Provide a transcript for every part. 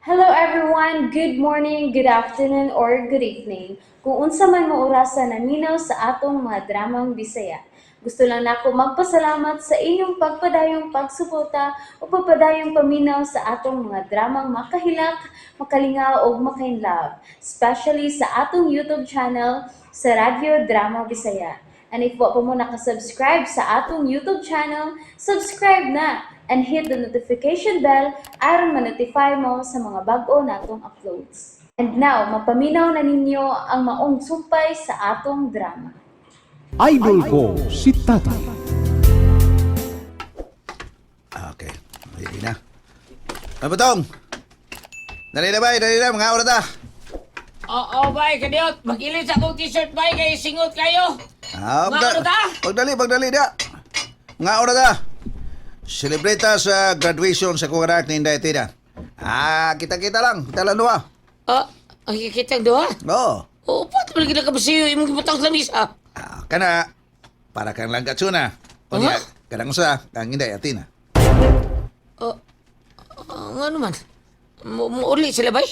Hello everyone! Good morning, good afternoon, or good evening. Kung unsa man mo orasa naminaw sa atong mga dramang Bisaya. Gusto lang nako magpasalamat sa inyong pagpadayong pagsuporta o pagpadayong paminaw sa atong mga dramang makahilak, makalingaw ug makainlove, especially sa atong YouTube channel sa Radyo Drama Bisaya. And if wa pa mo nakasubscribe sa atong YouTube channel, subscribe na and hit the notification bell aron ma-notify mo sa mga bag-o natong uploads. And now, mapaminaw na ninyo ang maong sumpay sa atong drama. Idol ko si Tatay. Okay. Ready na. Ay, Butong! Dali na bay, dali na, mga oras ta. Oo, bay, kadiot. Mag-ilis akong t-shirt, bay, kay singot kayo. Ah, Mga oras ta? Pagdali, pagdali da. Mga oras ta. Celebrate ta sa graduation sa kong anak ni Inday Tina. Ah, kita-kita lang. Kita lang duha. Ah, ang kikitang duha. Oo. Oo, pa't mo lagi nakabasiyo imong gibutang sa lamisa? Ah, kana, para kang langkatsuna. O niya, Huh? kanang usa, kang Inday Atina. Ah, nga naman. Muuli sila, bay?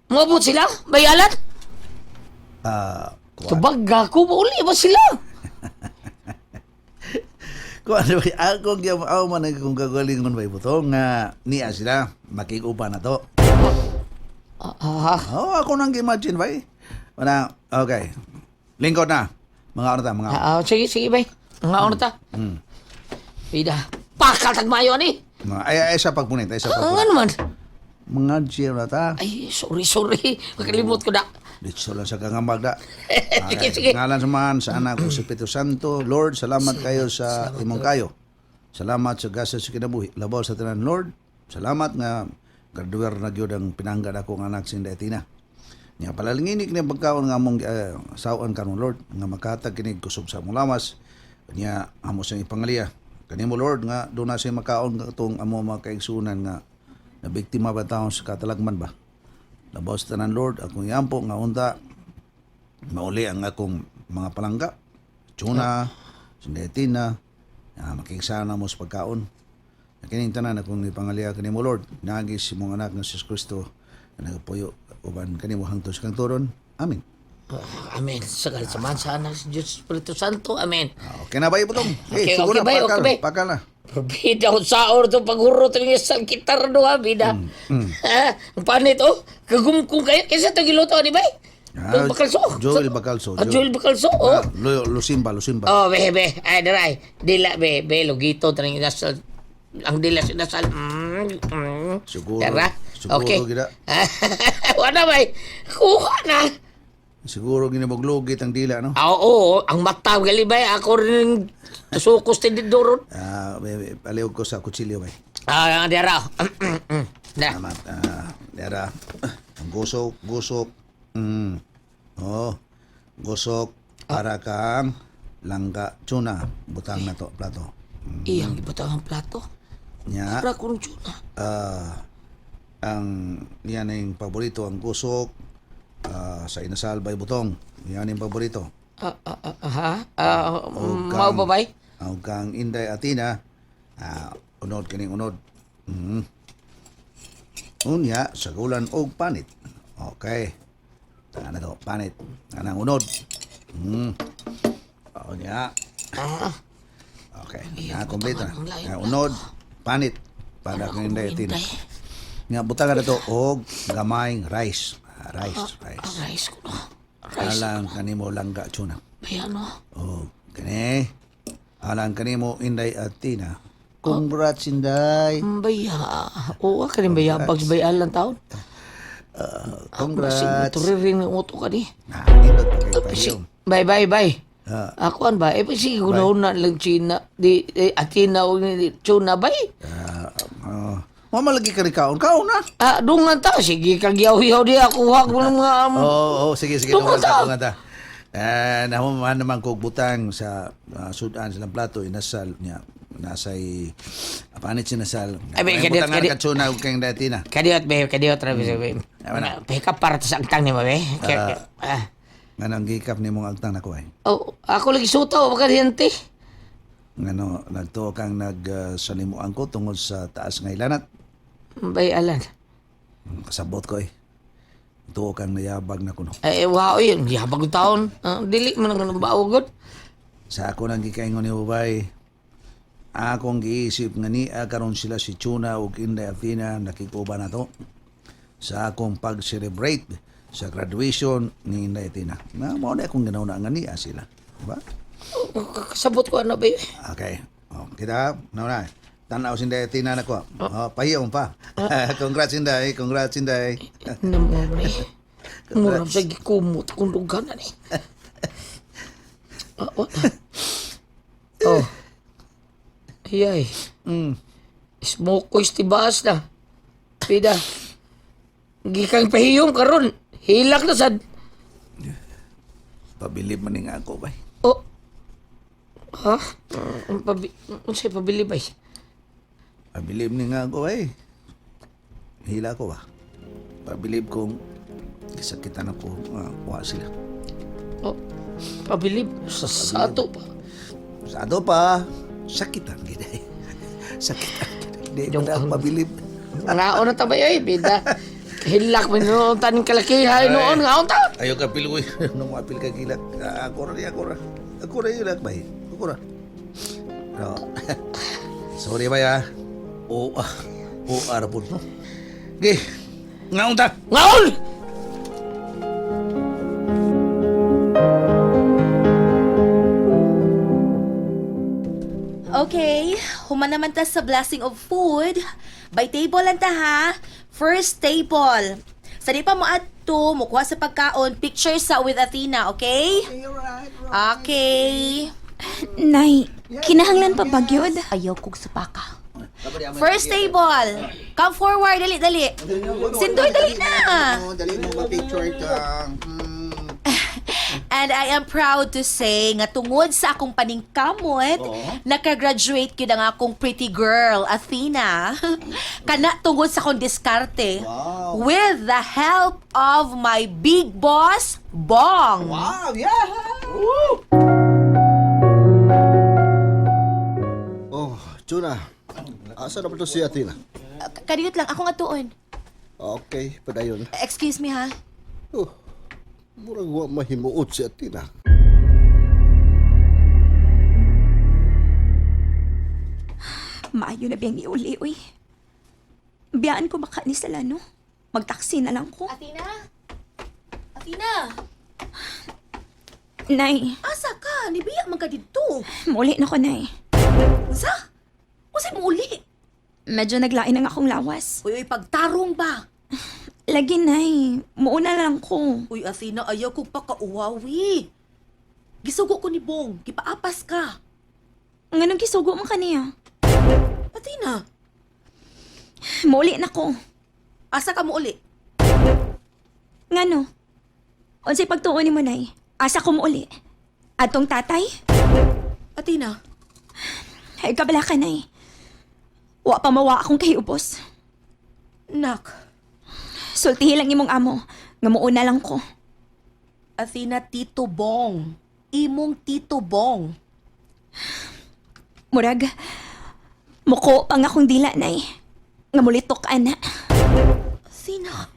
Muabot sila? Bayalan? Ah, kuha. Tubag ako, muuli ba sila? Kung ano ba, ako gyud ako man ang kung kagalingon ba butong nga niya sila makigupa na to. Ah, ah, Oh, ako nang imagine ba eh. Wala, okay. Lingkod na. Mga ano ta, mga. ah, sige, sige, bay. Nga ano ta? Ida, pakal tagmayo ni. Mga ay, ay sa pagpunit, ay sa Ah, nga pagpunit. naman. Mga gym na ta. Ay, sorry, sorry. Makalimot ko na. Dito lang sa kangambag da. Sige, sige. Ngalan sa man sa anak ko sa Espiritu Santo. Lord, salamat kayo sa imong kayo. Salamat sa gasa sa kinabuhi. Labaw sa tanan, Lord. Salamat nga graduer na gyud ang pinanggad ako nga anak si Inday Tina. Nya palalinginig ni pagkaon nga among sawan karon, Lord, nga makatag kinig kusog sa among lawas. Nya amo sa ipangaliya. Kanimo, Lord, nga doon na siya makaon katong amo mga kaigsunan nga na biktima ba taon sa katalagman ba. Labaw sa tanan, Lord, akong iampo nga unta mauli ang akong mga palangga. Tuna, sindetina, na makigsana mo sa pagkaon. Kining tanan akong ipangaliya kanimo, Lord. Nagi si mong anak nga si Jesus Kristo nga nagapuyo uban kanimo hangtod sa kangturon. Amen. Ah, amen. Sa samahan sa anak sa Diyos Espiritu Santo. Amen. Ah, okay na ba butong? Okay, siguro okay, bay, pakal, okay, bay. pakal na. Bida ko sa or to paghurot ng isang gitar do ha, bida. Ha, ang panit oh. Kagumkong kayo kaysa to giluto ni bay. Ah, Bacalso. Joel Bacalso, Ah, Joel Bacalso. Oh. Ah, Lusimba, Lusimba. Oh, be be. Ay, daray. Dila be, be lugito tanang inasal. Ang dila sa inasal. Siguro, Tara. siguro Okay. gida. Wala bay. Kuha na. Siguro ginaboglugit ang dila, no? Ah, oo, ang mata gali bay ako rin tusukos tindidoron. Ah, be, be, palihog ko sa kutsilyo bay. Ah, dara. Na. Tama. Ah, dara. Ang gusok, gusok. Oh, gusok para kang langga tuna. Butang na to, plato. Iyang ibutang ang plato. Nya, Para kung tuna. ah, ang yan ang paborito, ang gusok sa inasal by butong. Yan ang paborito. Ah, ah, ah, ha? Ah, O mao ba bay? Og kang Inday Atina, unod kining unod. Unya, sagulan og panit. Okay. Tara na to, panit. Anang unod. Unya. Ah, Okay. Iya, Na, kompleto na. ang lain Ah, unod, panit. Para kang Inday Atina. Inday. Nga, butang na to og gamayng rice. Ah, rice, rice. Ah, rice ko no. Rice. Alang kanimo langga tuna. Bayan no. Oh, kani. Alang kanimo Inday Atina. Congrats, Inday. Baya. Oo, kanin baya pag bayan lang taon. Congrats. Basig rin ng uto ka ni. Ah, nindot pa kay Bisig. pahiom. Bye bye bye. Ah. Ako an ba? Eh, sige, gunahon na lang China. Di, eh, Atina o ni Chuna bay. Ah, oh. Mo malagi ka rin kaon. Kaon na. Ah, dungan ta. Sige, kagyaw-yaw di ako. Huwag mo ng mga. Oo, oh, sige, sige. Dungan Dungan ta, ta. dungan ta. Eh, nahuman naman kog butang sa sudan silang plato inasal niya nasay panit sinasal. Ay, may Ay, kadiyot, butangan kadiyot. ka tuna ug kang datina. Kadiot, be. Kadiot, rabi. Tama na. Peka para sa angtang ni ba, be? Ah. Nganong gikap nimong agtang nako ay. Oh, ako lagi suta o baka diyante. Ngano nagtuo kang nagsalimuan ko tungod sa taas nga ilanat. Bay alan. Kasabot ko eh. Tuo kang nayabag na kuno. Eh, wow, yun. Yabag yung taon. Ah, dili man ang bao, god. Sa ako nang gikaingon ni Ubay, akong giisip nga niya karon sila si Chuna ug Inday Athena nakikuba na to sa akong pag-celebrate sa graduation ni Inday Athena. Na mao na akong ginauna nga niya sila. Diba? Kasabot ko, ano ba yun? Okay. Oh, kita, na na. Tanaw si Inday Athena na ko. Oh, pahiyong pa. Congrats, Inday. Congrats, Inday. Namo ni. Murag sa gikumot akong lugar na ni. Ah, what? Oh. Ayay. Smoke ko istibaas na. Pida. Gikang pahiyom karon. Hilak na sad. Pabilib man nga ako, bay. Oh. Ha? Ang pabi unsay pabili bay? Pabilib ni nga ako, bay. Hila ko ba? Pabilib kong kisakitan ako, kuha sila. Oh. Pabilib sa ato pa. Sa ato pa, sakitan gid ay. Sakitan gid. Di mo na pabilib. Ngaon na tabay ay bida. Hilak man noon taning kalakihay noon ngaon ta. Ayaw ka pil, uy. Nung apil ka gilak. Ah, ako ra, ako ra. Ako ra gilak, bay. Ako ra. No. Sorry, bay, ah. O, ah. O, ara po, no? Okay. Ngaon ta. Ngaon! Okay, human naman ta sa blessing of food. By table lang ta ha. First table. Sa di pa mo adto, mukuha sa pagkaon, picture sa with Athena, okay? Okay. Nay, kinahanglan pa ba gyud? Ayaw kog supaka. First table. Come forward, dali, dali. Sindoy, dali na. Dali mo ma-picture ka. And I am proud to say nga tungod sa akong paningkamot, nakagraduate gyud ang akong pretty girl, Athena. Kana tungod sa akong diskarte. With the help of my big boss, Bong. Wow, yeah! Oh, Chuna. Asa na ba to si Athena? Kadiyot lang, ako nga tuon. Okay, padayon. Excuse me ha. Oh, murag wa mahimuot si Athena. Maayo na biyang iuli, uy. Biyaan ko baka ni sila, no? Magtaksi na lang ko. Athena? Athena, Nay, asa ka? Nibiya man ka didto. muli na ko, Nay. Unsa? Unsay mo uli? Medyo naglain ang akong lawas. Uy, uy, pagtarong ba? Lagi, Nay. Muuna lang ko. Uy, Athena, ayaw kong pakauwawi. Gisugo ko ni Bong. Gipaapas ka. Nganong gisugo mo kaniya? Athena, Muli na ko. asa ka mo uli? Ngano? Unsay pagtuon ni mo, Nay? Asa ko muuli? Atong tatay? Athena, Ay, kabala ka, Nay. Wa pa mawa akong kahiubos. nak. Sultihi lang imong amo. Nga muuna lang ko. Athena, Tito Bong. Imong Tito Bong. Murag, muko pang akong dila, Nay. Nga mulitok, ana. Athena,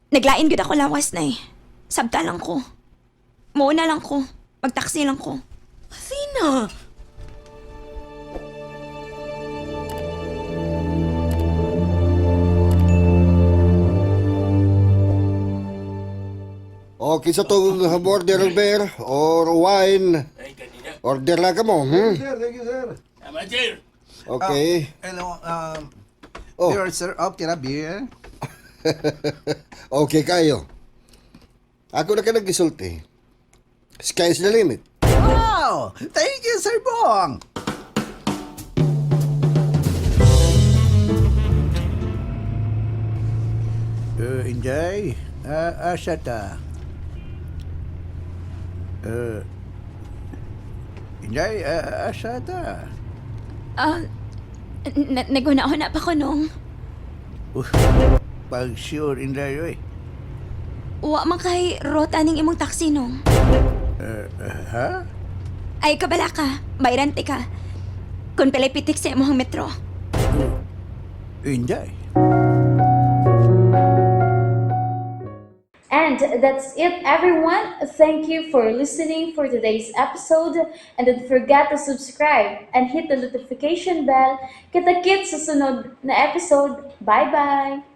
Naglain gud ako lawas, Nay. Sabta lang ko. Muuna lang ko. Magtaksi lang ko. Athena. Okay sa tong order ng beer or wine. Order lang ka mo, hmm? Sir, thank you, sir. Okay. Hello, Oh. beer, sir. Okay na, beer. Okay kayo. Ako na ka naggisulti. Sky is the limit. Wow! Thank you, Sir Bong! Inday, asa ta? Inday, asa ta? Ah, naguna-una pa ko nung. Pag sure, Inday, oy. Wa man kay rota ning imong taxi nung. Ha? Ay, kabala ka. Bayrante ka. Kung pilay pitik sa imong metro. Inday. And that's it, everyone. Thank you for listening for today's episode. And don't forget to subscribe and hit the notification bell. Kita-kits sa sunod na episode. Bye-bye!